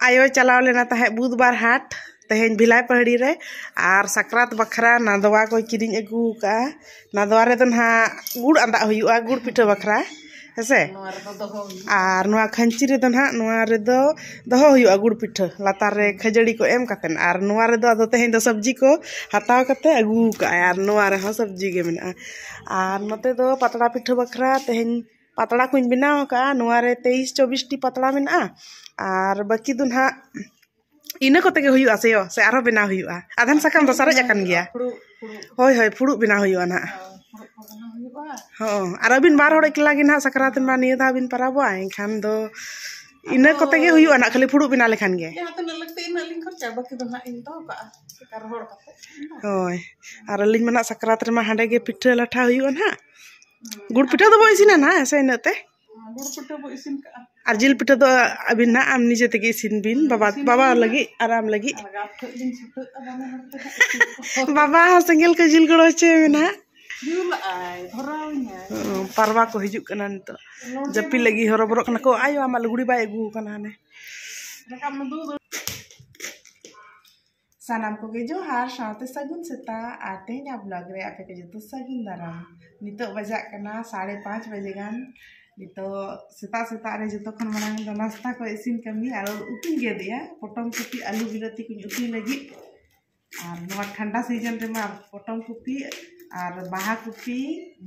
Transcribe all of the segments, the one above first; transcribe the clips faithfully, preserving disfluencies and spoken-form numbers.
ᱟᱭᱳᱭ ᱪᱟᱞᱟᱣ ᱞᱮᱱᱟ ᱛᱟᱦᱮᱸᱫ ᱵᱩᱫᱷᱵᱟᱨ ᱦᱟᱴ, ᱛᱮᱦᱮᱧ ᱵᱷᱤᱞᱟᱭ ᱯᱟᱦᱟᱲᱤ ᱨᱮ, ᱟᱨ ᱥᱟᱠᱨᱟᱛ ᱵᱟᱠᱷᱨᱟ ᱱᱟᱫᱣᱟ ᱠᱚᱭ ᱠᱤᱨᱤᱧ ᱟᱹᱜᱩ ᱟᱠᱟᱫᱼᱟ᱾ ᱱᱟᱫᱣᱟ ᱨᱮᱫᱚ ᱱᱟᱦᱟᱜ ᱜᱩᱲ ᱟᱸᱫᱟᱜ ᱦᱩᱭᱩᱜᱼᱟ, ᱜᱩᱲ ᱯᱤᱴᱷᱟᱹ ᱵᱟᱠᱷᱨᱟ, ᱦᱮᱸᱥᱮ? ᱱᱚᱣᱟ ᱨᱮᱫᱚ ᱫᱚᱦᱚ ᱦᱩᱭᱩᱜᱼᱟ᱾ ᱟᱨ ᱱᱚᱣᱟ ᱠᱷᱟᱹᱧᱪᱤ ᱨᱮᱫᱚ ᱱᱟᱦᱟᱜ, ᱱᱚᱣᱟ ᱨᱮᱫᱚ ᱫᱚᱦᱚ ᱦᱩᱭᱩᱜᱼᱟ ᱜᱩᱲ ᱯᱤᱴᱷᱟᱹ, ᱞᱟᱛᱟᱨ ᱨᱮ ᱠᱷᱟᱹᱡᱟᱹᱲᱤ ᱠᱚ ᱮᱢ ᱠᱟᱛᱮᱫ᱾ ᱟᱨ ᱱᱚᱣᱟ ᱨᱮᱫᱚ ᱟᱫᱚ ᱛᱮᱦᱮᱧ ᱫᱚ ᱥᱚᱵᱽᱡᱤ ᱠᱚ ᱦᱟᱛᱟᱣ ᱠᱟᱛᱮᱫ ᱟᱹᱜᱩ ᱟᱠᱟᱫᱼᱟᱭ, ᱟᱨ ᱱᱚᱣᱟ ᱨᱮᱦᱚᱸ ᱥᱚᱵᱽᱡᱤ ᱜᱮ ᱢᱮᱱᱟᱜᱼᱟ᱾ ᱟᱨ ᱱᱚᱛᱮ ᱫᱚ ᱯᱟᱛᱲᱟ ᱯᱤᱴᱷᱟᱹ ᱵᱟᱠᱷᱨᱟ ᱛᱮᱦᱮᱧ ᱯᱟᱛᱲᱟ ᱠᱚᱧ ᱵᱮᱱᱟᱣ ᱟᱠᱟᱫᱼᱟ᱾ ᱱᱚᱣᱟ ᱨᱮ ᱛᱮᱭᱤᱥ ᱪᱚᱵᱵᱤᱥ ᱴᱤ ᱯᱟᱛᱲᱟ ᱢᱮᱱᱟᱜᱼᱟ, ᱟᱨ ᱵᱟᱹᱠᱤ ᱫᱚ ᱱᱟᱦᱟᱜ ᱤᱱᱟᱹ ᱠᱚᱛᱮ ᱜᱮ ᱦᱩᱭᱩᱜᱼᱟ ᱥᱮ ᱭᱚ? ᱥᱮ ᱟᱨᱦᱚᱸ ᱵᱮᱱᱟᱣ ᱦᱩᱭᱩᱜᱼᱟ? ᱟᱫᱷᱟᱱ ᱥᱟᱠᱟᱢ ᱫᱚ ᱥᱟᱨᱮᱡ ᱟᱠᱟᱱ ᱜᱮᱭᱟ᱾ ᱯᱷᱩᱲᱩᱜ, ᱯᱷᱩᱲᱩᱜ᱾ ᱦᱳᱭ, ᱦᱳᱭ, ᱯᱷᱩᱲᱩᱜ ᱵᱮᱱᱟᱣ ᱦᱩᱭᱩᱜᱼᱟ ᱱᱟᱦᱟᱜ᱾ ᱦᱳᱭ, ᱯᱷᱩᱲᱩᱜ ᱠᱚ ᱵᱮᱱᱟᱣ ᱦᱩᱭᱩᱜᱼᱟ᱾ ᱦᱚᱸ, ᱟᱨ ᱟᱹᱵᱤᱱ ᱵᱟᱨ ᱦᱚᱲ ᱮᱠᱞᱟ ᱜᱮ ᱱᱟᱦᱟᱜ ᱥᱟᱠᱨᱟᱛ ᱨᱮᱢᱟ ᱱᱤᱭᱟᱹ ᱫᱷᱟᱣ ᱵᱤᱱ ᱯᱟᱨᱟᱵᱚᱜᱼᱟ, ᱮᱱᱠᱷᱟᱱ ᱫᱚ ᱤᱱᱟᱹ ᱟᱫᱚ ᱠᱚᱛᱮ ᱜᱮ ᱦᱩᱭᱩᱜᱼᱟ ᱱᱟᱦᱟᱜ, ᱠᱷᱟᱹᱞᱤ ᱯᱷᱩᱲᱩᱜ ᱵᱮᱱᱟᱣ ᱞᱮᱠᱷᱟᱱ ᱜᱮ᱾ ᱡᱟᱦᱟᱸ ᱛᱤᱱᱟᱹᱜ ᱞᱟᱹᱠᱛᱤ ᱤᱱᱟᱹᱜ ᱞᱤᱧ ᱠᱷᱚᱨᱪᱟ, ᱵᱟᱹᱠᱤ ᱫᱚ ᱱᱟᱦᱟᱜ ᱤᱧ ᱫᱚᱦᱚ ᱠᱟᱜᱼᱟ ᱪᱮᱫᱠᱟ ᱨᱚᱦᱚᱲ ᱠᱟᱛᱮ᱾ ᱦᱳᱭ, ᱟᱨ ᱟᱹᱞᱤᱧ ᱢᱟ ᱱᱟᱦᱟᱜ ᱥᱟᱠᱨᱟᱛ ᱨᱮᱢᱟ ᱦᱟᱸᱰᱮ ᱜᱮ ᱯᱤᱴᱷᱟᱹ ᱞᱟᱴᱷᱟ ᱦᱩᱭᱩᱜᱼᱟ ᱱᱟᱦᱟᱜ᱾ ᱦᱩᱸ᱾ ᱜᱩᱲ ᱯᱤᱴᱷᱟᱹ ᱫᱚᱵᱚ ᱤᱥᱤᱱᱟ ᱱᱟᱦᱟᱜ, ᱦᱮᱸ ᱥᱮ, ᱤᱱᱟᱹᱜ ᱛᱮ? ᱜᱩᱲ ᱯᱤᱴᱷᱟᱹ ᱵᱚ ᱤᱥᱤᱱ ᱠᱟᱜᱼᱟ᱾ ᱟᱨ ᱡᱤᱞ ᱯᱤᱴᱷᱟᱹ ᱫᱚ ᱟᱹᱵᱤᱱ ᱱᱟᱦᱟᱜ ᱟᱢ ᱱᱤᱡᱮ ᱛᱮᱜᱮ ᱤᱥᱤᱱ ᱵᱤᱱ, ᱵᱟᱵᱟ, ᱤᱥᱤᱱ ᱵᱟᱵᱟ ᱵᱤᱱ᱾ ᱞᱟᱹᱜᱤᱫ ᱟᱨ ᱟᱢ ᱞᱟᱹᱜᱤᱫ᱾ ᱟᱨ ᱜᱟᱯ ᱴᱷᱮᱡ ᱞᱤᱧ ᱪᱷᱩᱴᱟᱹᱜᱼᱟ ᱵᱟᱱᱟ ᱦᱚᱲ ᱛᱮ ᱦᱟᱸᱜ᱾ ᱵᱟᱵᱟ ᱦᱚᱸ ᱥᱮᱸᱜᱮᱞ ᱠᱚ ᱡᱩᱞ ᱜᱚᱲᱚ ᱦᱚᱪᱚᱭ ᱢᱮ ᱱᱟᱦᱟᱜ᱾ ᱡᱩᱞᱟᱜᱼᱟᱭ, ᱫᱷᱚᱨᱟᱣ ᱤᱧᱟᱭ᱾ ᱦᱚᱸ, ᱯᱟᱨᱣᱟ ᱠᱚ ᱦᱤᱡᱩᱜ ᱠᱟᱱᱟ ᱱᱤᱛᱚᱜ᱾ ᱱᱚᱰᱮ ᱡᱟᱹᱯᱤᱫ ᱢᱟ ᱞᱟᱹᱜᱤᱫ ᱦᱚᱨᱚᱵᱚᱨᱚᱜ ᱠᱟᱱᱟ ᱠᱚ᱾ ᱟᱭᱳ, ᱟᱢᱟᱜ ᱞᱩᱜᱽᱲᱤ ᱵᱟᱭ ᱟᱹᱜᱩ ᱟᱠᱟᱱᱟ ᱦᱟᱱᱮ᱾ ᱨᱟᱠᱟᱵ ᱢᱮ, ᱫᱩ, ᱫᱩ᱾ ᱥᱟᱱᱟᱢ ᱠᱚᱜᱮ ᱡᱚᱦᱟᱨ, ᱥᱟᱶᱛᱮ ᱥᱟᱹᱜᱩᱱ ᱥᱮᱛᱟᱜ᱾ ᱟᱨ ᱛᱮᱦᱮᱧᱟᱜ vlog ᱨᱮ ᱟᱯᱮ ᱠᱚ ᱡᱚᱛᱚ ᱥᱟᱹᱜᱩᱱ ᱫᱟᱨᱟᱢ᱾ ᱱᱤᱛᱚᱜ ᱵᱟᱡᱟᱜ ᱠᱟᱱᱟ ᱥᱟᱲᱮ ᱯᱟᱸᱪ ᱵᱟᱡᱮ ᱜᱟᱱ᱾ ᱱᱤᱛᱚᱜ ᱥᱮᱛᱟᱜ ᱥᱮᱛᱟᱜ ᱨᱮ ᱡᱚᱛᱚ ᱠᱷᱚᱱ ᱢᱟᱲᱟᱝ ᱫᱚ ᱱᱟᱥᱛᱟ ᱠᱚ ᱤᱥᱤᱱ ᱠᱟᱹᱢᱤ ᱟᱨ ᱩᱛᱩᱧ ᱜᱮᱫᱮᱜᱼᱟ᱾ ᱯᱚᱴᱚᱢ ᱠᱚᱯᱤ, ᱟᱹᱞᱩ, ᱵᱤᱞᱟᱹᱛᱤ ᱠᱚᱧ ᱩᱛᱩᱭ ᱞᱟᱹᱜᱤᱫ᱾ ᱟᱨ ᱱᱚᱣᱟ ᱴᱷᱟᱱᱰᱟ season ᱨᱮᱢᱟ ᱯᱚᱴᱚᱢ ᱠᱚᱯᱤ ᱟᱨ ᱵᱟᱦᱟ ᱠᱚᱯᱤ,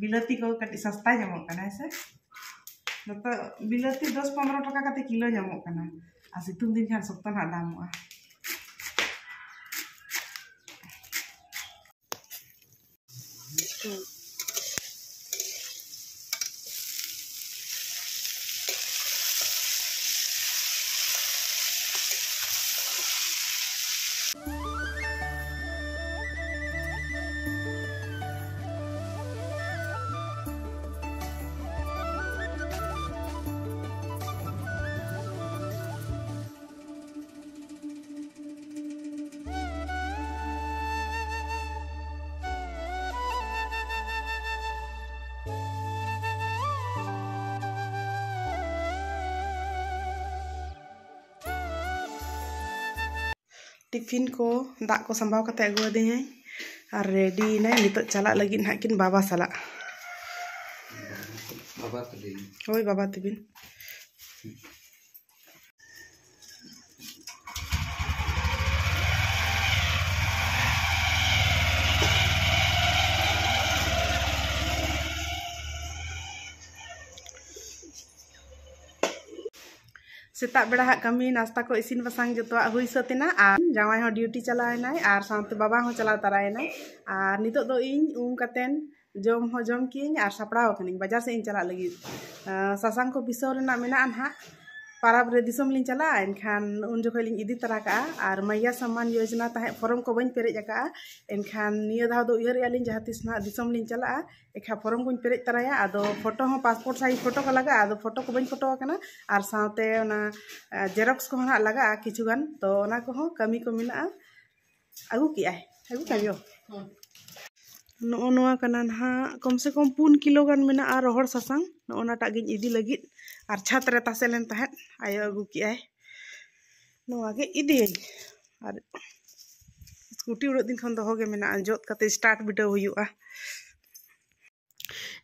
ᱵᱤᱞᱟᱹᱛᱤ ᱠᱚ ᱠᱟᱹᱴᱤᱡ ᱥᱟᱥᱛᱟ ᱧᱟᱢᱚᱜ ᱠᱟᱱᱟ, ᱦᱮᱸ ᱥᱮ? ᱱᱤᱛᱚᱜ ᱵᱤᱞᱟᱹᱛᱤ ᱫᱚᱥ ᱯᱚᱱᱨᱚ ᱴᱟᱠᱟ ᱠᱟᱛᱮ ᱠᱤᱞᱳ ᱧᱟᱢᱚᱜ ᱠᱟᱱᱟ, ᱟᱨ ᱥᱤᱛᱩᱝ ᱫᱤᱱ ᱠᱷᱟᱱ ᱥᱚᱠᱛᱚ ᱱᱟᱦᱟᱜ ᱫᱟᱢᱚᱜᱼᱟ᱾ ᱴᱤᱯᱷᱤᱱ ᱠᱚ, ᱫᱟᱜ ᱠᱚ ᱥᱟᱢᱵᱟᱣ ᱠᱟᱛᱮ ᱟᱹᱜᱩ ᱟᱹᱫᱤᱧᱟᱭ ᱟᱨ ᱨᱮᱰᱤ ᱮᱱᱟᱭ᱾ ᱱᱤᱛᱚᱜ ᱪᱟᱞᱟᱜ ᱞᱟᱹᱜᱤᱫ ᱱᱟᱦᱟᱜ ᱠᱤᱱ ᱵᱟᱵᱟ ᱥᱟᱞᱟᱜ᱾ ᱵᱟᱵᱟ ᱛᱟᱹᱵᱤᱱ? ᱦᱳᱭ, ᱵᱟᱵᱟ ᱛᱟᱹᱵᱤᱱ᱾ ᱥᱮᱛᱟᱜ ᱵᱮᱲᱟ ᱦᱟᱸᱜ ᱠᱟᱹᱢᱤ, ᱱᱟᱥᱛᱟ ᱠᱚ, ᱤᱥᱤᱱ ᱵᱟᱥᱟᱝ ᱡᱚᱛᱚᱣᱟᱜ ᱦᱩᱭ ᱥᱟᱹᱛ ᱮᱱᱟ ᱟᱨ ᱡᱟᱶᱟᱭ ᱦᱚᱸ ᱰᱤᱭᱩᱴᱤ ᱪᱟᱞᱟᱣ ᱮᱱᱟᱭ ᱟᱨ ᱥᱟᱶᱛᱮ ᱵᱟᱵᱟ ᱦᱚᱸ ᱪᱟᱞᱟᱣ ᱛᱟᱨᱟᱭᱮᱱᱟᱭ᱾ ᱟᱨ ᱱᱤᱛᱚᱜ ᱫᱚ ᱤᱧ ᱩᱢ ᱠᱟᱛᱮᱱ ᱡᱚᱢ ᱦᱚᱸ ᱡᱚᱢ ᱠᱤᱭᱟᱹᱧ ᱟᱨ ᱥᱟᱯᱲᱟᱣ ᱟᱠᱟᱱᱟᱹᱧ ᱵᱟᱡᱟᱨ ᱥᱮᱫ ᱤᱧ ᱪᱟᱞᱟᱜ ᱞᱟᱹᱜᱤᱫ᱾ ᱟᱨ ᱥᱟᱥᱟᱝ ᱠᱚ ᱯᱤᱥᱟᱹᱣ ᱨᱮᱱᱟᱜ ᱢᱮᱱᱟᱜᱼᱟ ᱱᱟᱦᱟᱜ, ᱯᱟᱨᱟᱵᱽ ᱨᱮ ᱫᱤᱥᱚᱢ ᱞᱤᱧ ᱪᱟᱞᱟᱜᱼᱟ, ᱮᱱᱠᱷᱟᱱ ᱩᱱ ᱡᱚᱠᱷᱚᱱ ᱞᱤᱧ ᱤᱫᱤ ᱛᱟᱨᱟ ᱠᱟᱜᱼᱟ᱾ ᱟᱨ ᱢᱟᱭᱭᱟ ᱥᱚᱢᱢᱟᱱ ᱭᱳᱡᱽᱱᱟ ᱛᱟᱦᱮᱸᱫ, ᱯᱷᱚᱨᱚᱢ ᱠᱚ ᱵᱟᱹᱧ ᱯᱮᱨᱮᱡ ᱟᱠᱟᱜᱼᱟ, ᱮᱱᱠᱷᱟᱱ ᱱᱤᱭᱟᱹ ᱫᱷᱟᱣ ᱫᱚ ᱩᱭᱦᱟᱹᱨᱮᱜᱼᱟ ᱞᱤᱧ ᱡᱟᱦᱟᱸ ᱛᱤᱥ ᱱᱟᱦᱟᱜ ᱫᱤᱥᱚᱢ ᱞᱤᱧ ᱪᱟᱞᱟᱜᱼᱟ, ᱮᱱᱠᱷᱟᱱ ᱯᱷᱚᱨᱚᱢ ᱠᱚᱧ ᱯᱮᱨᱮᱡ ᱛᱟᱨᱟᱭᱟ᱾ ᱟᱫᱚ ᱯᱷᱳᱴᱳ ᱦᱚᱸ ᱯᱟᱥᱯᱳᱨᱴ ᱥᱟᱭᱤᱡᱽ ᱯᱷᱳᱴᱳ ᱠᱚ ᱞᱟᱜᱟᱜᱼᱟ, ᱟᱫᱚ ᱯᱷᱳᱴᱳ ᱠᱚ ᱵᱟᱹᱧ ᱯᱷᱳᱴᱳ ᱟᱠᱟᱱᱟ, ᱟᱨ ᱥᱟᱶᱛᱮ ᱚᱱᱟ ᱡᱮᱨᱚᱠᱥ ᱠᱚᱦᱚᱸ ᱱᱟᱦᱟᱜ ᱞᱟᱜᱟᱜᱼᱟ ᱠᱤᱪᱷᱩ ᱜᱟᱱ, ᱛᱚ ᱚᱱᱟ ᱠᱚᱦᱚᱸ ᱠᱟᱹᱢᱤ ᱠᱚ ᱢᱮᱱᱟᱜᱼᱟ᱾ ᱟᱹᱜᱩ ᱠᱮᱜᱼᱟᱭ, ᱟᱹᱜᱩ ᱠᱟᱜ ᱜᱮᱭᱚ᱾ ᱦᱮᱸ᱾ ᱱᱚᱜᱼᱚ ᱱᱚᱣᱟ ᱠᱟᱱᱟ ᱱᱟᱦᱟᱜ, ᱠᱚᱢ ᱥᱮ ᱠᱚᱢ ᱯᱩᱱ ᱠᱤᱞᱳ ᱜᱟᱱ ᱢᱮᱱᱟᱜᱼᱟ ᱨᱚᱦᱚᱲ ᱥᱟᱥᱟᱝ᱾ ᱱᱚᱜᱼᱚ ᱱᱟᱴᱟᱜ ᱜᱤᱧ ᱤᱫᱤ ᱞᱟᱹᱜᱤᱫ ᱟᱨ ᱪᱷᱟᱫᱽ ᱨᱮ ᱛᱟᱥᱮ ᱞᱮᱱ ᱛᱟᱦᱮᱸᱫ, ᱟᱭᱳ ᱟᱹᱜᱩ ᱠᱮᱜᱼᱟᱭ᱾ ᱱᱚᱣᱟ ᱜᱮ ᱤᱫᱤᱭᱟᱹᱧ ᱟᱨ ᱥᱠᱩᱴᱤ ᱩᱱᱟᱹᱜ ᱫᱤᱱ ᱠᱷᱚᱱ ᱫᱚᱦᱚ ᱜᱮ ᱢᱮᱱᱟᱜᱼᱟ, ᱡᱚᱫ ᱠᱟᱛᱮ ᱥᱴᱟᱨᱴ ᱵᱤᱰᱟᱹᱣ ᱦᱩᱭᱩᱜᱼᱟ᱾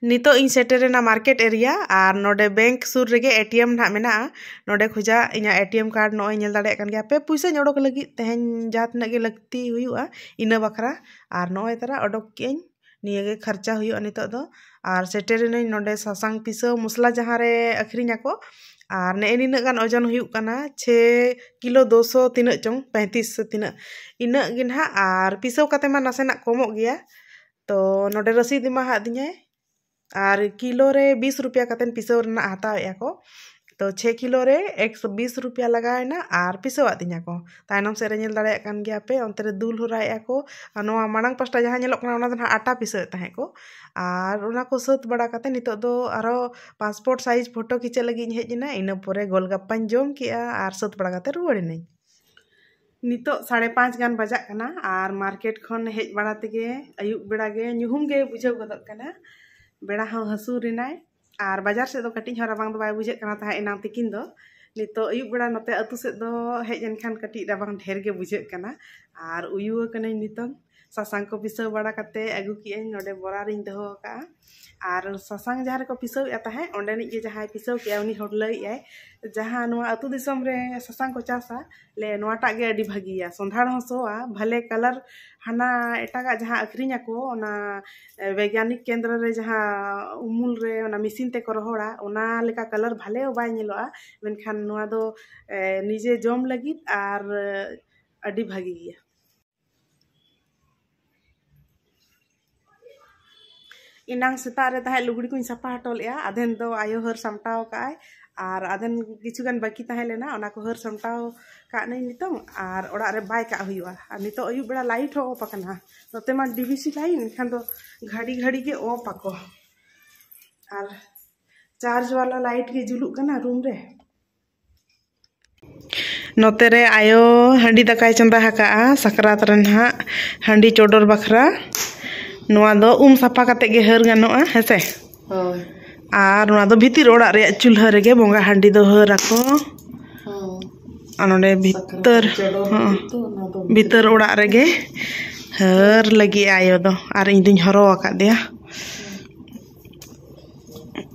ᱱᱤᱛᱚᱜ ᱤᱧ ᱥᱮᱴᱮᱨ ᱮᱱᱟ ᱢᱟᱨᱠᱮᱴ ᱮᱨᱤᱭᱟ ᱟᱨ ᱱᱚᱰᱮ ᱵᱮᱝᱠ ᱥᱩᱨ ᱨᱮᱜᱮ ᱮ ᱴᱤ ᱮᱢ ᱱᱟᱦᱟᱜ ᱢᱮᱱᱟᱜᱼᱟ᱾ ᱱᱚᱰᱮ ᱠᱷᱚᱡᱟᱜ ᱤᱧᱟᱹᱜ ᱮ ᱴᱤ ᱮᱢ ᱠᱟᱨᱰ ᱱᱚᱜᱼᱚᱭ ᱧᱮᱞ ᱫᱟᱲᱮᱭᱟᱜ ᱠᱟᱱ ᱜᱮᱭᱟ ᱯᱮ, ᱯᱩᱭᱥᱟᱹᱧ ᱚᱰᱚᱠ ᱞᱟᱹᱜᱤᱫ ᱛᱮᱦᱮᱧ ᱡᱟᱦᱟᱸ ᱛᱤᱱᱟᱹᱜ ᱜᱮ ᱞᱟᱹᱠᱛᱤ ᱦᱩᱭᱩᱜᱼᱟ ᱤᱱᱟᱹ ᱵᱟᱠᱷᱨᱟ᱾ ᱟᱨ ᱱᱚᱜᱼᱚᱭ ᱛᱟᱨᱟ ᱚᱰᱚᱠ ᱠᱮᱜᱼᱟᱹᱧ, ᱱᱤᱭᱟᱹ ᱜᱮ ᱠᱷᱚᱨᱪᱟ ᱦᱩᱭᱩᱜᱼᱟ ᱱᱤᱛᱚᱜ ᱫᱚ᱾ ᱟᱨ ᱥᱮᱴᱮᱨ ᱮᱱᱟᱹᱧ ᱱᱚᱰᱮ ᱥᱟᱥᱟᱝ ᱯᱤᱥᱟᱹ ᱢᱚᱥᱞᱟ ᱡᱟᱦᱟᱸ ᱨᱮ ᱟᱹᱠᱷᱨᱤᱧ ᱟᱠᱚ᱾ ᱟᱨ ᱱᱮᱜᱼᱮ ᱱᱤᱱᱟᱹᱜ ᱜᱟᱱ ᱳᱡᱚᱱ ᱦᱩᱭᱩᱜ ᱠᱟᱱᱟ, ᱪᱷᱮ ᱠᱤᱞᱳ ᱫᱩᱥᱚ ᱛᱤᱱᱟᱹᱜ ᱪᱚᱝ, ᱯᱮᱸᱛᱤᱥ ᱥᱮ ᱛᱤᱱᱟᱹᱜ, ᱤᱱᱟᱹᱜ ᱜᱮ ᱱᱟᱦᱟᱜ᱾ ᱟᱨ ᱯᱤᱥᱟᱹᱣ ᱠᱟᱛᱮ ᱢᱟ ᱱᱟᱥᱮᱱᱟᱜ ᱠᱚᱢᱚᱜ ᱜᱮᱭᱟ, ᱛᱚ ᱱᱚᱰᱮ ᱨᱚᱥᱤᱫ ᱮᱢᱟ ᱦᱟᱫᱤᱧᱟᱭ᱾ ᱟᱨ ᱠᱤᱞᱳ ᱨᱮ ᱵᱤᱥ ᱨᱩᱯᱤᱭᱟ ᱠᱟᱛᱮᱱ ᱯᱤᱥᱟᱹᱣ ᱨᱮᱱᱟᱜ ᱦᱟᱛᱟᱣᱮᱫᱼᱟ ᱠᱚ᱾ ᱛᱚ ᱪᱷᱮ ᱠᱤᱞᱳ ᱨᱮ ᱮᱠᱥᱚ ᱵᱤᱥ ᱨᱩᱯᱤᱭᱟ ᱞᱟᱜᱟᱣ ᱮᱱᱟ ᱟᱨ ᱯᱤᱥᱟᱹᱣᱟᱫ ᱛᱤᱧᱟ ᱠᱚ᱾ ᱛᱟᱭᱱᱚᱢ ᱥᱮᱫ ᱨᱮ ᱧᱮᱞ ᱫᱟᱲᱮᱭᱟᱜ ᱠᱟᱱ ᱜᱮᱭᱟ ᱯᱮ, ᱚᱱᱛᱮ ᱨᱮ ᱫᱩᱞ ᱦᱚᱨᱟᱭᱮᱫᱼᱟ ᱠᱚ᱾ ᱟᱨ ᱱᱚᱣᱟ ᱢᱟᱲᱟᱝ ᱯᱟᱥᱴᱟ ᱡᱟᱦᱟᱸ ᱧᱮᱞᱚᱜ ᱠᱟᱱᱟ, ᱚᱱᱟ ᱫᱚ ᱱᱟᱦᱟᱜ ᱟᱴᱟ ᱯᱤᱥᱟᱹᱣᱮᱫ ᱛᱟᱦᱮᱸᱫ ᱠᱚ᱾ ᱟᱨ ᱚᱱᱟ ᱠᱚ ᱥᱟᱹᱛ ᱵᱟᱲᱟ ᱠᱟᱛᱮ ᱱᱤᱛᱚᱜ ᱫᱚ ᱟᱨᱦᱚᱸ ᱯᱟᱥᱯᱳᱨᱴ ᱥᱟᱭᱤᱡᱽ ᱯᱷᱳᱴᱳ ᱠᱤᱪᱟᱹᱜ ᱞᱟᱹᱜᱤᱫ ᱤᱧ ᱦᱮᱡ ᱮᱱᱟ᱾ ᱤᱱᱟᱹ ᱯᱚᱨᱮ ᱜᱳᱞᱜᱟᱯᱯᱟᱧ ᱡᱚᱢ ᱠᱮᱜᱼᱟ ᱟᱨ ᱥᱟᱹᱛ ᱵᱟᱲᱟ ᱠᱟᱛᱮ ᱨᱩᱣᱟᱹᱲ ᱮᱱᱟᱹᱧ᱾ ᱱᱤᱛᱚᱜ ᱥᱟᱲᱮ ᱯᱟᱸᱪ ᱜᱟᱱ ᱵᱟᱡᱟᱜ ᱠᱟᱱᱟ ᱟᱨ ᱢᱟᱨᱠᱮᱴ ᱠᱷᱚᱱ ᱦᱮᱡ ᱵᱟᱲᱟ ᱛᱮᱜᱮ ᱟᱹᱭᱩᱵ ᱵᱮᱲᱟ ᱜᱮ ᱧᱩᱦᱩᱢ ᱜᱮ ᱵᱩᱡᱷᱟᱹᱣ ᱜᱚᱫᱚᱜ ᱠᱟᱱᱟ᱾ ᱵᱮᱲᱟ ᱦᱚᱸ ᱦᱟᱹᱥᱩᱨ ᱮᱱᱟᱭ ᱟᱨ ᱵᱟᱡᱟᱨ ᱥᱮᱫ ᱫᱚ ᱠᱟᱹᱴᱤᱡ ᱦᱚᱸ ᱨᱟᱵᱟᱝ ᱫᱚ ᱵᱟᱭ ᱵᱩᱡᱷᱟᱹᱜ ᱠᱟᱱᱟ ᱛᱟᱦᱮᱸᱫ ᱮᱱᱟᱝ ᱛᱤᱠᱤᱱ ᱫᱚ᱾ ᱱᱤᱛᱚᱜ ᱟᱹᱭᱩᱵ ᱵᱮᱲᱟ ᱱᱚᱛᱮ ᱟᱹᱛᱩ ᱥᱮᱫ ᱫᱚ ᱦᱮᱡ ᱮᱱᱠᱷᱟᱱ ᱠᱟᱹᱴᱤᱡ ᱨᱟᱵᱟᱝ ᱰᱷᱮᱨ ᱜᱮ ᱵᱩᱡᱷᱟᱹᱜ ᱠᱟᱱᱟ᱾ ᱟᱨ ᱩᱭᱩ ᱟᱠᱟᱱᱟᱹᱧ ᱱᱤᱛᱚᱝ᱾ ᱥᱟᱥᱟᱝ ᱠᱚ ᱯᱤᱥᱟᱹᱣ ᱵᱟᱲᱟ ᱠᱟᱛᱮ ᱟᱹᱜᱩ ᱠᱮᱜᱼᱟᱹᱧ, ᱱᱚᱰᱮ ᱵᱚᱨᱟ ᱨᱤᱧ ᱫᱚᱦᱚ ᱟᱠᱟᱜᱼᱟ᱾ ᱟᱨ ᱥᱟᱥᱟᱝ ᱡᱟᱦᱟᱸ ᱨᱮᱠᱚ ᱯᱤᱥᱟᱹᱣᱮᱫᱼᱟ ᱛᱟᱦᱮᱸᱫ, ᱚᱸᱰᱮᱱᱤᱡ ᱜᱮ ᱡᱟᱦᱟᱸᱭ ᱯᱤᱥᱟᱹᱣ ᱠᱮᱜᱼᱟ, ᱩᱱᱤ ᱦᱚᱲ ᱞᱟᱹᱭᱮᱫᱼᱟᱭ, ᱡᱟᱦᱟᱸ ᱱᱚᱣᱟ ᱟᱹᱛᱩ ᱫᱤᱥᱚᱢ ᱨᱮ ᱥᱟᱥᱟᱝ ᱠᱚ ᱪᱟᱥᱟ, ᱞᱮ, ᱱᱚᱣᱟᱴᱟᱜ ᱜᱮ ᱟᱹᱰᱤ ᱵᱷᱟᱹᱜᱤᱭᱟ, ᱥᱚᱸᱫᱷᱟᱲ ᱦᱚᱸ ᱥᱚᱣᱟ, ᱵᱷᱟᱞᱮ ᱠᱟᱞᱟᱨ᱾ ᱦᱟᱱᱟ ᱮᱴᱟᱜᱟᱜ ᱡᱟᱦᱟᱸ ᱟᱹᱠᱷᱨᱤᱧ ᱟᱠᱚ, ᱚᱱᱟ, ᱮ, ᱵᱮᱭᱜᱟᱱᱤᱠ ᱠᱮᱱᱫᱨᱚ ᱨᱮ ᱡᱟᱦᱟᱸ ᱩᱢᱩᱞ ᱨᱮ ᱚᱱᱟ ᱢᱮᱥᱤᱱ ᱛᱮᱠᱚ ᱨᱚᱦᱚᱲᱟ, ᱚᱱᱟ ᱞᱮᱠᱟ ᱠᱟᱞᱟᱨ ᱵᱷᱟᱞᱮ ᱦᱚᱸ ᱵᱟᱭ ᱧᱮᱞᱚᱜᱼᱟ, ᱢᱮᱱᱠᱷᱟᱱ ᱱᱚᱣᱟ ᱫᱚ, ᱮ, ᱱᱤᱡᱮ ᱡᱚᱢ ᱞᱟᱹᱜᱤᱫ ᱟᱨ, ᱮ, ᱟᱹᱰᱤ ᱵᱷᱟᱹᱜᱤ ᱜᱮᱭᱟ᱾ ᱮᱱᱟᱝ ᱥᱮᱛᱟᱜ ᱨᱮ ᱛᱟᱦᱮᱸᱫ ᱞᱩᱜᱽᱲᱤ ᱠᱚᱧ ᱥᱟᱯᱷᱟ ᱦᱚᱴᱚ ᱞᱮᱫᱼᱟ, ᱟᱫᱷᱮᱱ ᱫᱚ ᱟᱭᱳ ᱦᱟᱹᱨ ᱥᱟᱢᱴᱟᱣ ᱠᱟᱜᱼᱟᱭ, ᱟᱨ ᱟᱫᱷᱮᱱ ᱠᱤᱪᱷᱩ ᱜᱟᱱ ᱵᱟᱹᱠᱤ ᱛᱟᱦᱮᱸ ᱞᱮᱱᱟ, ᱚᱱᱟ ᱠᱚ ᱦᱟᱹᱨ ᱥᱟᱢᱴᱟᱣ ᱠᱟᱜ ᱱᱟᱹᱧ ᱱᱤᱛᱚᱝ, ᱟᱨ ᱚᱲᱟᱜ ᱨᱮ ᱵᱟᱭ ᱠᱟᱜ ᱦᱩᱭᱩᱜᱼᱟ᱾ ᱟᱨ ᱱᱤᱛᱚᱜ ᱟᱹᱭᱩᱵ ᱵᱮᱲᱟ ᱞᱟᱭᱤᱴ ᱦᱚᱸ ᱚᱯᱷ ᱟᱠᱟᱱᱟ, ᱱᱚᱛᱮ ᱢᱟ ᱰᱤ ᱵᱷᱤ ᱥᱤ ᱞᱟᱭᱤᱱ, ᱮᱱᱠᱷᱟᱱ ᱫᱚ ᱜᱷᱟᱹᱲᱤ ᱜᱷᱟᱹᱲᱤ ᱜᱮ ᱚᱯᱷ ᱟᱠᱚ᱾ ᱟᱨ ᱪᱟᱨᱡᱽ ᱵᱟᱞᱟ ᱞᱟᱭᱤᱴ ᱜᱮ ᱡᱩᱞᱩᱜ ᱠᱟᱱᱟ ᱨᱩᱢ ᱨᱮ᱾ ᱱᱚᱛᱮ ᱨᱮ ᱟᱭᱳ ᱦᱟᱺᱰᱤ ᱫᱟᱠᱟᱭ ᱪᱚᱸᱫᱟ ᱟᱠᱟᱜᱼᱟ ᱥᱟᱠᱨᱟᱛ ᱨᱮ ᱱᱟᱦᱟᱜ ᱦᱟᱺᱰᱤ ᱪᱚᱰᱚᱨ ᱵᱟᱠᱷᱨᱟ᱾ ᱱᱚᱣᱟ ᱫᱚ ᱩᱢ ᱥᱟᱯᱷᱟ ᱠᱟᱛᱮ ᱜᱮ ᱦᱟᱹᱨ ᱜᱟᱱᱚᱜᱼᱟ, ᱦᱮᱸᱥᱮ? ᱦᱳᱭ᱾ ᱟᱨ ᱱᱚᱣᱟ ᱫᱚ ᱵᱷᱤᱛᱤᱨ ᱚᱲᱟᱜ ᱨᱮᱭᱟᱜ ᱪᱩᱞᱦᱟᱹ ᱨᱮᱜᱮ ᱵᱚᱸᱜᱟ ᱦᱟᱺᱰᱤ ᱫᱚ ᱦᱟᱹᱨ ᱟᱠᱚ᱾ ᱦᱳᱭ᱾ ᱟᱨ ᱱᱚᱰᱮ ᱵᱷᱤᱛᱟᱹᱨ, ᱥᱟᱠᱨᱟᱛ ᱪᱚᱰᱚᱨ ᱦᱚᱸ, ᱞᱟᱹᱜᱤᱫ ᱫᱚ ᱚᱱᱟ ᱫᱚ ᱵᱷᱤᱛᱟᱹᱨ ᱚᱲᱟᱜ ᱨᱮᱜᱮ ᱦᱟᱹᱨ ᱞᱟᱹᱜᱤᱫ ᱟᱭᱳ ᱫᱚ, ᱟᱨ ᱤᱧ ᱫᱩᱧ ᱦᱚᱨᱚ ᱟᱠᱟᱫᱮᱭᱟ᱾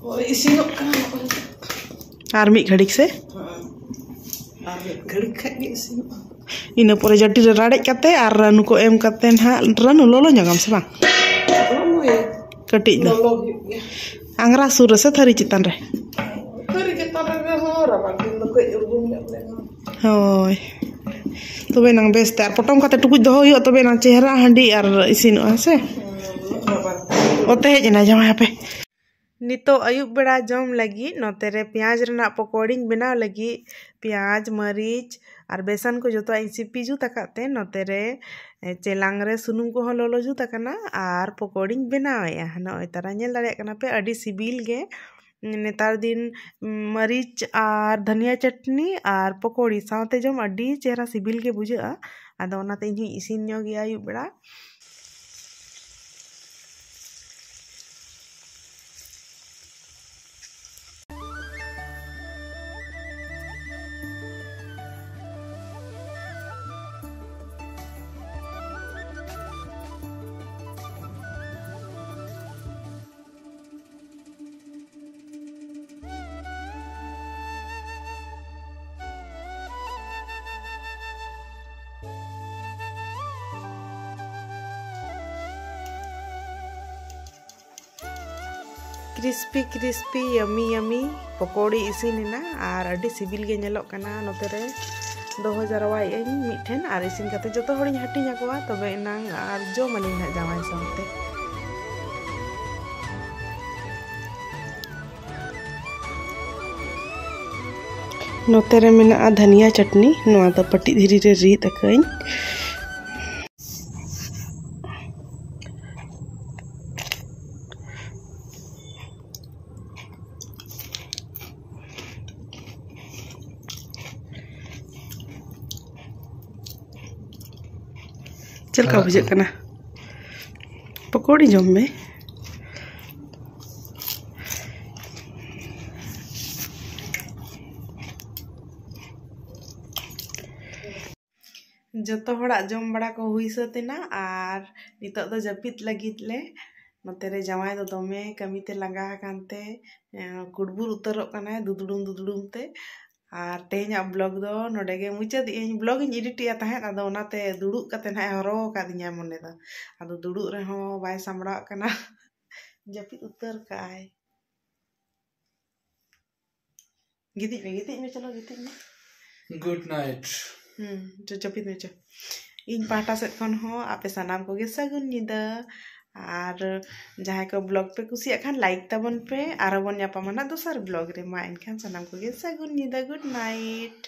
ᱦᱳᱭ, ᱤᱥᱤᱱᱚᱜ ᱠᱟᱱᱟ ᱱᱚᱜᱼᱚᱭ᱾ ᱟᱨ ᱢᱤᱫ ᱜᱷᱟᱹᱲᱤᱡ ᱥᱮ? ᱦᱮᱸ᱾ ᱟᱨ ᱢᱤᱫ ᱜᱷᱟᱹᱲᱤᱡ ᱠᱷᱟᱡ ᱜᱮ ᱤᱥᱤᱱᱚᱜᱼᱟ᱾ ᱤᱱᱟᱹ ᱯᱚᱨᱮ ᱡᱟᱹᱴᱤ ᱨᱮ ᱨᱟᱲᱮᱡ ᱠᱟᱛᱮ ᱟᱨ ᱨᱟᱹᱱᱩ ᱠᱚ ᱮᱢ ᱠᱟᱛᱮ ᱱᱟᱦᱟᱜ, ᱨᱟᱹᱱᱩ ᱞᱚᱞᱚ ᱧᱚᱜᱟᱢ ᱥᱮ ᱵᱟᱝ? ᱞᱚᱞᱚᱭᱟᱹᱧ᱾ ᱠᱟᱹᱴᱤᱡ ᱫᱚ᱾ ᱞᱚᱞᱚ ᱦᱩᱭᱩᱜ ᱜᱮᱭᱟ᱾ ᱟᱝᱜᱽᱨᱟ ᱥᱩᱨ ᱨᱮ ᱥᱮ ᱛᱷᱟᱹᱨᱤ ᱪᱮᱛᱟᱱ ᱨᱮ? ᱛᱷᱟᱹᱨᱤ ᱪᱮᱛᱟᱱ ᱨᱮᱦᱚᱸ ᱨᱟᱵᱟᱝ ᱫᱤᱱ ᱫᱚ ᱠᱟᱹᱡ ᱩᱨᱜᱩᱢ ᱧᱚᱜ ᱞᱮᱱᱟ᱾ ᱦᱳᱭ᱾ ᱛᱚᱵᱮ ᱱᱟᱝ ᱵᱮᱥ ᱛᱮ᱾ ᱟᱨ ᱯᱚᱴᱚᱢ ᱠᱟᱛᱮ ᱴᱩᱠᱩᱡ ᱫᱚᱦᱚ ᱦᱩᱭᱩᱜᱼᱟ, ᱛᱚᱵᱮ ᱮᱱᱟᱝ ᱪᱮᱦᱨᱟ ᱦᱟᱺᱰᱤ ᱟᱨ ᱤᱥᱤᱱᱚᱜᱼᱟ, ᱦᱮᱸ ᱥᱮ? ᱦᱩᱸ, ᱩᱱᱟᱹᱜ ᱨᱟᱵᱟᱝ᱾ ᱚᱛᱮ ᱦᱮᱡ ᱮᱱᱟ ᱡᱟᱶᱟᱭ ᱦᱟᱯᱮ᱾ ᱱᱤᱛᱚᱜ ᱟᱹᱭᱩᱵ ᱵᱮᱲᱟ ᱡᱚᱢ ᱞᱟᱹᱜᱤᱫ ᱱᱚᱛᱮ ᱨᱮ ᱯᱮᱸᱭᱟᱡᱽ ᱨᱮᱱᱟᱜ ᱯᱚᱠᱚᱲᱤᱧ ᱵᱮᱱᱟᱣ ᱞᱟᱹᱜᱤᱫ᱾ ᱯᱮᱸᱭᱟᱡᱽ, ᱢᱟᱹᱨᱤᱪ ᱟᱨ ᱵᱮᱥᱚᱱ ᱠᱚ ᱡᱚᱛᱚᱣᱟᱜ ᱤᱧ ᱥᱤᱯᱤ ᱡᱩᱛ ᱟᱠᱟᱫ ᱛᱮ, ᱱᱚᱛᱮ ᱨᱮ, ᱮ, ᱪᱮᱞᱟᱝ ᱨᱮ ᱥᱩᱱᱩᱢ ᱠᱚᱦᱚᱸ ᱞᱚᱞᱚ ᱡᱩᱛ ᱟᱠᱟᱱᱟ ᱟᱨ ᱯᱚᱠᱚᱲᱤᱧ ᱵᱮᱱᱟᱣᱮᱫᱼᱟ᱾ ᱱᱚᱜᱼᱚᱭ ᱛᱟᱨᱟ ᱧᱮᱞ ᱫᱟᱲᱮᱭᱟᱜ ᱠᱟᱱᱟ ᱯᱮ, ᱟᱹᱰᱤ ᱥᱤᱵᱤᱞ ᱜᱮ᱾ ᱱᱮᱛᱟᱨ ᱫᱤᱱ ᱢᱟᱹᱨᱤᱪ ᱟᱨ ᱫᱷᱟᱹᱱᱤᱭᱟᱹ ᱪᱟᱴᱱᱤ ᱟᱨ ᱯᱚᱠᱚᱲᱤ ᱥᱟᱶᱛᱮ ᱡᱚᱢ ᱟᱹᱰᱤ ᱪᱮᱦᱨᱟ ᱥᱤᱵᱤᱞ ᱜᱮ ᱵᱩᱡᱷᱟᱹᱜᱼᱟ᱾ ᱟᱫᱚ ᱚᱱᱟᱛᱮ ᱤᱧ ᱦᱚᱸᱧ ᱤᱥᱤᱱ ᱧᱚᱜ ᱜᱮᱭᱟ ᱟᱹᱭᱩᱵ ᱵᱮᱲᱟ᱾ ᱠᱨᱤᱥᱯᱤ ᱠᱨᱤᱥᱯᱤ ᱭᱟᱢᱤ ᱭᱟᱢᱤ ᱯᱚᱠᱚᱲᱤ ᱤᱥᱤᱱ ᱮᱱᱟ ᱟᱨ ᱟᱹᱰᱤ ᱥᱤᱵᱤᱞ ᱜᱮ ᱧᱮᱞᱚᱜ ᱠᱟᱱᱟ᱾ ᱱᱚᱛᱮ ᱨᱮ ᱫᱚᱦᱚ ᱡᱟᱨᱣᱟᱭᱮᱫ ᱟᱹᱧ ᱢᱤᱫ ᱴᱷᱮᱱ ᱟᱨ ᱤᱥᱤᱱ ᱠᱟᱛᱮ ᱡᱚᱛᱚ ᱦᱚᱲᱤᱧ ᱦᱟᱹᱴᱤᱧ ᱟᱠᱚᱣᱟ, ᱛᱚᱵᱮ ᱮᱱᱟᱝ ᱟᱨ ᱡᱚᱢ ᱟᱹᱞᱤᱧ ᱦᱟᱸᱜ ᱡᱟᱶᱟᱭ ᱥᱟᱶᱛᱮ᱾ ᱱᱚᱛᱮ ᱨᱮ ᱢᱮᱱᱟᱜᱼᱟ ᱫᱷᱟᱹᱱᱤᱭᱟ ᱪᱟᱴᱱᱤ, ᱱᱚᱣᱟ ᱫᱚ ᱯᱟᱹᱴᱤ ᱫᱷᱤᱨᱤ ᱨᱮ ᱨᱤᱫ ᱟᱠᱟᱫᱟᱹᱧ᱾ ᱪᱮᱫ ᱞᱮᱠᱟ ᱟᱲᱟᱜ ᱵᱩᱡᱷᱟᱹᱜ ᱠᱚ᱾ ᱠᱟᱱᱟ? ᱯᱚᱠᱚᱲᱤ ᱡᱚᱢ ᱢᱮ᱾ ᱡᱚᱛᱚ ᱦᱚᱲᱟᱜ ᱡᱚᱢ ᱵᱟᱲᱟ ᱠᱚ ᱦᱩᱭ ᱥᱟᱹᱛ ᱮᱱᱟ ᱟᱨ ᱱᱤᱛᱚᱜ ᱫᱚ ᱡᱟᱹᱯᱤᱫ ᱞᱟᱹᱜᱤᱫ ᱞᱮ᱾ ᱱᱚᱛᱮ ᱨᱮ ᱡᱟᱶᱟᱭ ᱫᱚ ᱫᱚᱢᱮ ᱠᱟᱹᱢᱤ ᱛᱮ ᱞᱟᱸᱜᱟ ᱟᱠᱟᱱ ᱛᱮ, ᱮᱸ, ᱠᱩᱲᱵᱩᱨ ᱩᱛᱟᱹᱨᱚᱜ ᱠᱟᱱᱟᱭ ᱫᱩᱫᱲᱩᱢ ᱫᱩᱫᱲᱩᱢ ᱛᱮ᱾ ᱟᱨ ᱛᱮᱦᱮᱧᱟᱜ vlog ᱫᱚ ᱱᱚᱰᱮ ᱜᱮ ᱢᱩᱪᱟᱹᱫ ᱮᱫ ᱟᱹᱧ᱾ Vlog ᱤᱧ edit ᱮᱫᱼᱟ ᱛᱟᱦᱮᱸᱫ, ᱟᱫᱚ ᱚᱱᱟᱛᱮ ᱫᱩᱲᱩᱵ ᱠᱟᱛᱮ ᱱᱟᱦᱟᱜ ᱮ ᱦᱚᱨᱚ ᱟᱠᱟᱫᱤᱧᱟ ᱢᱚᱱᱮ ᱫᱚ᱾ ᱟᱫᱚ ᱫᱩᱲᱩᱵ ᱨᱮᱦᱚᱸ ᱵᱟᱭ ᱥᱟᱢᱵᱲᱟᱣᱟᱜ ᱠᱟᱱᱟ᱾ ᱡᱟᱹᱯᱤᱫ ᱩᱛᱟᱹᱨ ᱠᱟᱜᱼᱟᱭ᱾ ᱜᱤᱛᱤᱡ ᱢᱮ, ᱜᱤᱛᱤᱡ ᱢᱮ, ᱪᱚᱞᱚ ᱜᱤᱛᱤᱡ ᱢᱮ᱾ Good night. ᱦᱩᱸ, ᱪᱚ, ᱡᱟᱹᱯᱤᱫ ᱢᱮ, ᱪᱚ᱾ ᱤᱧ ᱯᱟᱦᱴᱟ ᱥᱮᱫ ᱠᱷᱚᱱ ᱦᱚᱸ ᱟᱯᱮ ᱥᱟᱱᱟᱢ ᱠᱚᱜᱮ ᱥᱟᱹᱜᱩᱱ ᱧᱤᱫᱟᱹ᱾ ᱟᱨ ᱡᱟᱦᱟᱸᱭ ᱠᱚ vlog ᱯᱮ ᱠᱩᱥᱤᱭᱟᱜ ᱠᱷᱟᱱ like ᱛᱟᱵᱚᱱ ᱯᱮ, ᱟᱨᱚ ᱵᱚᱱ ᱧᱟᱯᱟᱢᱟ ᱱᱟᱜ ᱫᱚᱥᱟᱨ vlog ᱨᱮ᱾ ᱢᱟ ᱮᱱᱠᱷᱟᱱ ᱥᱟᱱᱟᱢ ᱠᱚᱜᱮ ᱥᱟᱹᱜᱩᱱ ᱧᱤᱫᱟᱹ, good night᱾